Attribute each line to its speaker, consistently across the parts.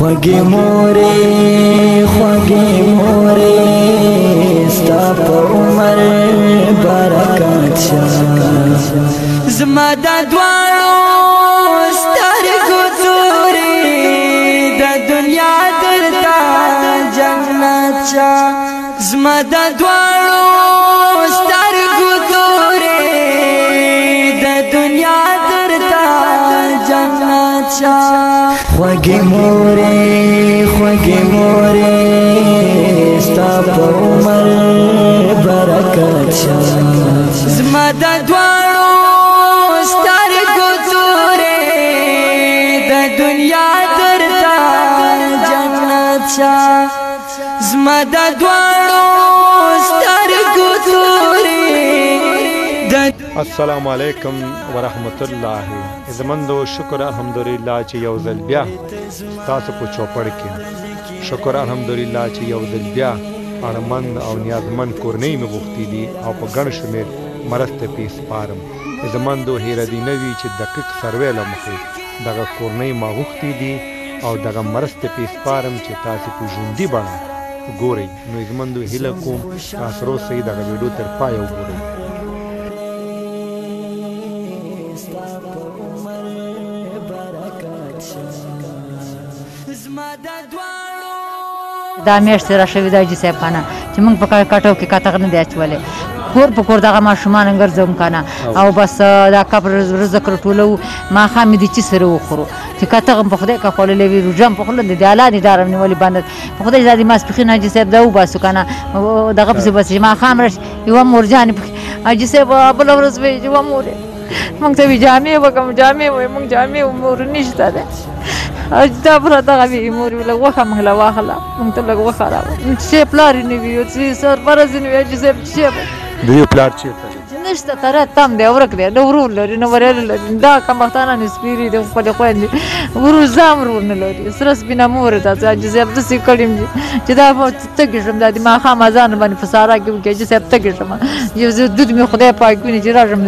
Speaker 1: خوږې مورې، خوږې مورې، ستا په عمر برکت شه. زما د دواړو سترګو تورې د دنیا درته جنت شه. زما د دواړو سترګو تورې د دنیا درته جنت شه. خوږې مورې، خوږې مورې، ستا په عمر برکت شه. زما د دواړو سترګو تورې د دنیا درته جنت شه. زما د دواړو سترګو تورې د
Speaker 2: السلام علیکم ورحمت الله. عزتمندو، شکر الحمدلله چې یو ځل بیا تاسو په چوپړ کې، شکر الحمدلله چې یو ځل بیا اړمند او نیازمند کورنۍ مې غوښتي دي او په ګڼ شمېر مرسته پې سپارم. عزتمندو، هېره دې نه وي چې دقیق سروې له مخې دغه کورنۍ ما غوښتي دي او دغه مرسته پې سپارم چې تاسې په ژوندي بڼه ګورئ. نو عزتمندو، هیله کوم تاسو اوسئ دغه ویډیو تر پایه وګورئ.
Speaker 1: ستا په عمر برکت شه. زما د دواړو
Speaker 3: دا میاشت را شوې ده حاجي صاحب کنه چې موږ په کټو کې کتغ نه دی اچولی، کور په کور دغه ماشومان ګرځوم کنه، او بس دا کپ رزق راټولوو. ماښام مې د چي سره وخورو چې کتغ هم په خدای که خوړلی وي، روژه هم په خوله ده، د الله دې ډار هم نیولې باندې په خدای دا د ماسپښین حاجي صاحب دا وباسو کنه، دغه پسې بس چې ماښام راشي یوه مورجانې پکې حاجي صاحب بله ورځ وایي چې وه مورې موږ ته وي جامې وکړم، جامې وایي موږ جامې مور نشته ده. دا پرته دغه وي مور وي لږ غوښه موږ له واخله، موږ ته لږ غوښه راوړه، چې پلار یې نه وي، چې سرپرست یې نه وي حاجي صاحب چې
Speaker 2: د دې پلار چېرته دی؟
Speaker 3: نشته، تره تم دی، ورک دی، نه ورور لري نه ورېره لري. دا کمبختانان سپېرې دي، خپلې خویندې ورور زام ورور نه لري، سره سپینه مور ده. حاجي صاحب داسې کړي یم چې دا تږې شم، دا د ماښام اذان باندې په سارا کې وکړي حاجي صاحب تږې شم، یو زه دود مې خدای پاک ویني چې راشم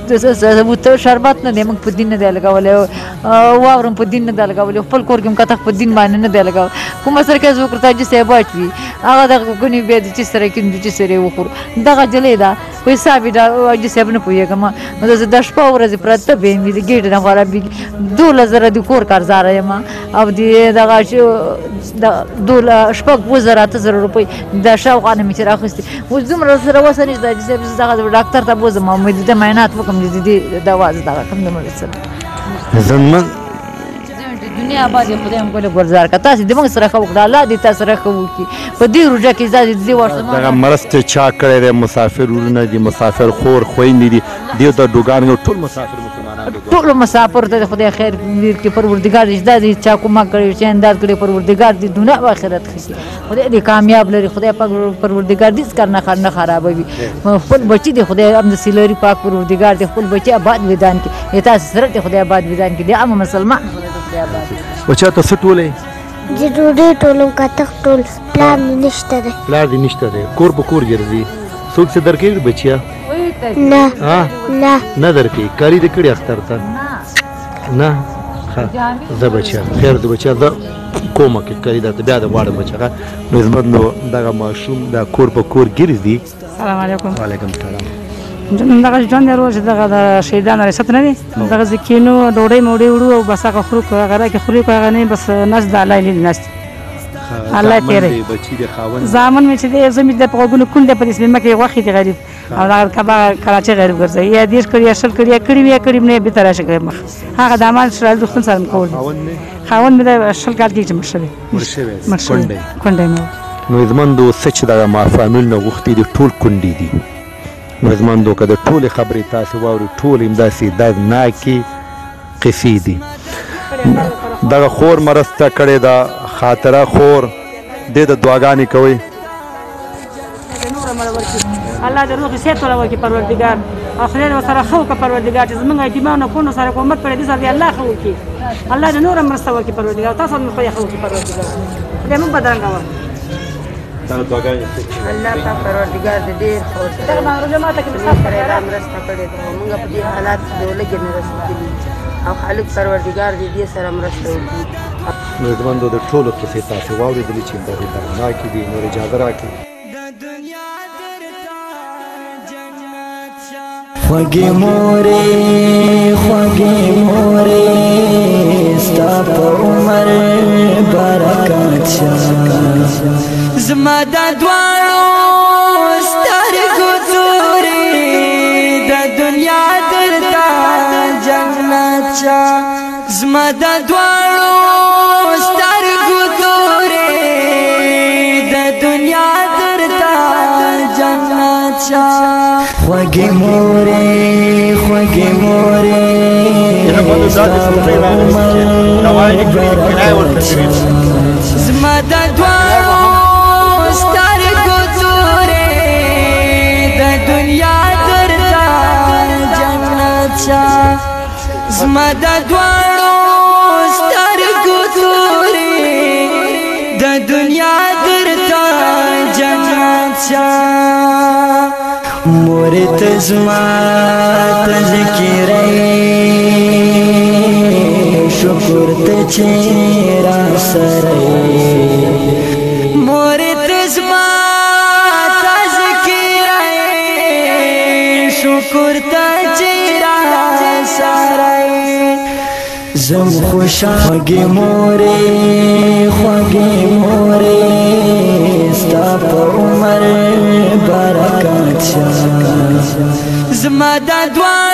Speaker 3: دلته شربت نه دی، موږ په دین نه دی لګولی، واورم په دین نه دی لګولی، خپل کور کې هم کتغ په دین باندې نه دی لګولی. کومه سره کې زه وکړم حاجي صاحب واچوي هغه دغه ګونې بیا د چې سره کېږي چې سره یې وخورو. دغه جلۍ ده په حساب یې حاجي صاحب نه پوهېږم، نو زه د شپه ورځې پرته به یم، د ګېډې نه خرابېږي. 12,000 د کور قرضداره یم او د دغه 6,000 8,000 روپۍ د شاوخوا نه مې چې راخیستې، اوس دومره سره وسه نشته حاجي صاحب زه دغه ډاکټر ته بوځم او مې د ده معاینات وکړم چې د دې دوا زه دغه کړم دومره سره.
Speaker 2: عزتمند
Speaker 3: دنیا آباد یې خدای هم ګل ګلزار کړه. تاسې د موږ سره ښه وکړه، الله دې تاسو سره ښه وکړي. په دې روژه کې تاسې د دې ماشومانو
Speaker 2: دغه مرسته چا کړی دی؟ مسافر ورونه دي، مسافر خور خویندې دي، دیو ته ډوګان ټول مسافر مسلمانان دي،
Speaker 3: ټولو مسافر ته د خدای خیر ورکړي. پروردګار دې دا دې چا کومک کړی، چې انداز کړی، پروردګار دې دنیا او آخرت ښه کړي. خدای دې کامیاب لري، خدای پاک پروردګار دې هېڅ کار نه خرابوي. خپل بچي دې خدای هم داسې لري، پاک پروردګار دې خپل بچي آباد ودان کړي، تاسو سره دې خدای آباد ودان کړي، د عام مسلمان خدای آباد.
Speaker 2: بچا ته څه ټولې؟
Speaker 4: زه ډوډۍ ټولوم، کتغ ټول. پلار مې نشته دی.
Speaker 2: پلار دې نشته دی، کور په کور ګرځي، څوک څه درکوي بچیا؟
Speaker 4: نه نه
Speaker 2: نه درکوي. کالي دې کړي اختر ته؟ نه. ښه زه بچیا خیر دی بچیا، زه کومه کې کالي درته بیا د غواړم بچیا. ښه نو عزتمندو، دغه ماشوم دا کور په کور ګرځي.
Speaker 5: السلام علیکم.
Speaker 2: وعلیکم السلام.
Speaker 5: دغه ژوند دی روز دغه د شهیدانو ریاست نه دی، دغه ځای کښېنو ډوډۍ موډۍ وړو او بس هغه خورو، که هغه راکې خوري که هغه نه بس نس د الله یې نس الله یې تېروي.
Speaker 2: بچي د خاوند
Speaker 5: زامن مې چې دی زه مې د په غوږونو کونډ دی، په دې سیمه کې غوښې دي غریب او دغه کبه کراچۍ غریب ګرځوي، یا 30 کړي یا 20 کړي یا کړي یا کړي نه بېرته راشي غریب مخ. هغه د امان شرال روغتون سره مې کول. خاوند مې د 20 کال کېږي چې مړ شوی.
Speaker 2: مړ شوی،
Speaker 5: مړ شوی، کونډی مې.
Speaker 2: نو عزتمندو، څه چې دغه ما فامیل نه غوښتي دي ټول کونډې دي. نو عزتمندو، که د ټولې خبرې تاسې واورئ ټولې همداسې دردناکې قصې دي. دغه خور مرسته کړې ده، خاطره خور دې ته دعاګانې کوئ.
Speaker 5: الله دې روغ صحت ولا ورکړي پروردګار، او خدای دې ورسره ښه وکړي پروردګار، چې زمونږ یتیمانو کونډو سره کومک کړی دې سره دې الله ښه وکړي، الله دې نوره مرسته وکړي پروردګار، تاسو هم خدای ښه وکړي پروردګار، خدای موږ بدرنګه وه.
Speaker 6: الله پاک پروردګار دې ډېر ښه ورسره دا مرسته کړې ده، موږ په دې حالات کې د ولږې نه رسېدلي او خالق پروردګار دې دې سره مرسته وکړي.
Speaker 2: نو عزتمندو د ټولو قصې تاسې واورېدلې چې داسې دردناکې دي. نور اجازه راکړئ.
Speaker 1: خوږې مورې، خوږې مورې، ستا په عمر برکت شه. زما د دواړو سترګو تورې د دنیا درته جنت شه. زما د دواړو سترګو تورې د دنیا درته جنت شه. خوږې مورې، خوږې مورې، زما د دواړو سترګو تورې د دنیا درته جنت شه. زما د دواړو سترګو تورې د دنیا درته جنت شه. مور ته زما تذکرې، شکر ته چې را سره. مور ته زما تذکرې، شکر ته چې را سره. زم خوشا خوږې مورې، خوږې مورې، ستا په عمر برکت شه. زما د دواړو